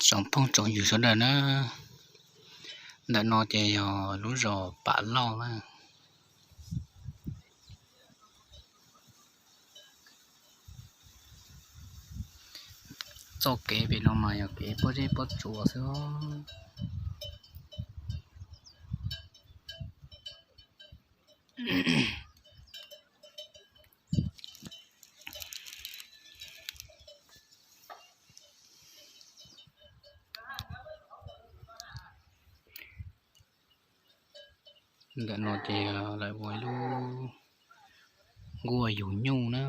Tsoom phooj tsoom ywg sawv daws na, ntawm no ces yog lub zos Pam Lauj na. Txoj kev pem no mas yog kev pob zeb pob tsuas xwb. Ntawm no ces lawv ua ib lub nkuaj yug nyuj na.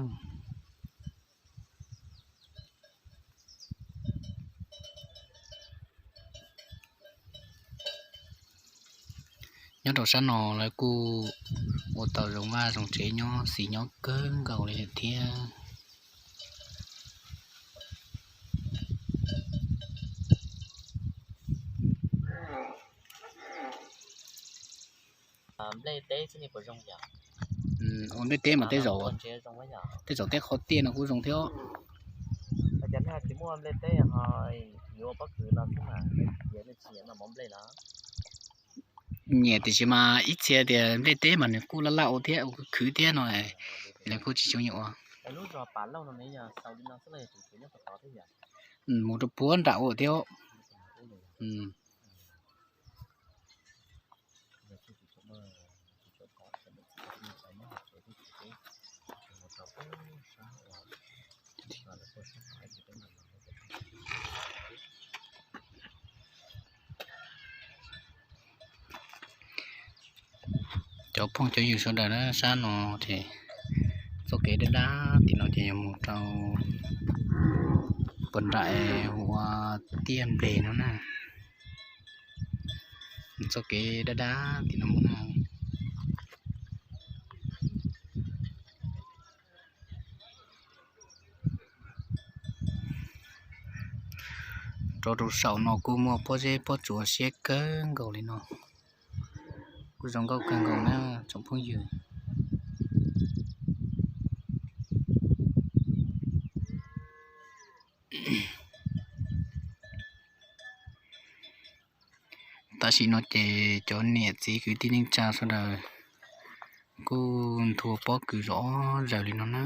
Nyob rau sab no lawv kuj ua tau zoo vaj zoo tsev nyob xis nyob kawg nkaus li lawm thiab. Ua nplej teb mas tej zaum, tej zaum tej qhov tiaj no kuj zoo thiab. Nyiam tiam sis mas ib txhia tias nplej teb mas nws kuj laj laj ua thiab ua khwv thiab no, lawv kuj tsis tshua nyiam ua. Mus rau puag nram ua thiab. Cov phooj cov ywg sawv daws na, sab no ces txoj kev dab dab tim no ces yog mus rau puag nram ua tiaj nplej no na. Txoj kev dab dab tim no mus na. Rau rau saum no kuj muaj pob zeb pob tsuas siab kawg nkaus li no. Kuj zoo nkauj kawg nkaus na tsoom phooj ywg. Tam sim no ces cov niam txiv kwv tij neej tsa sawv daws kuj nthua pob kws zom zaws li no na.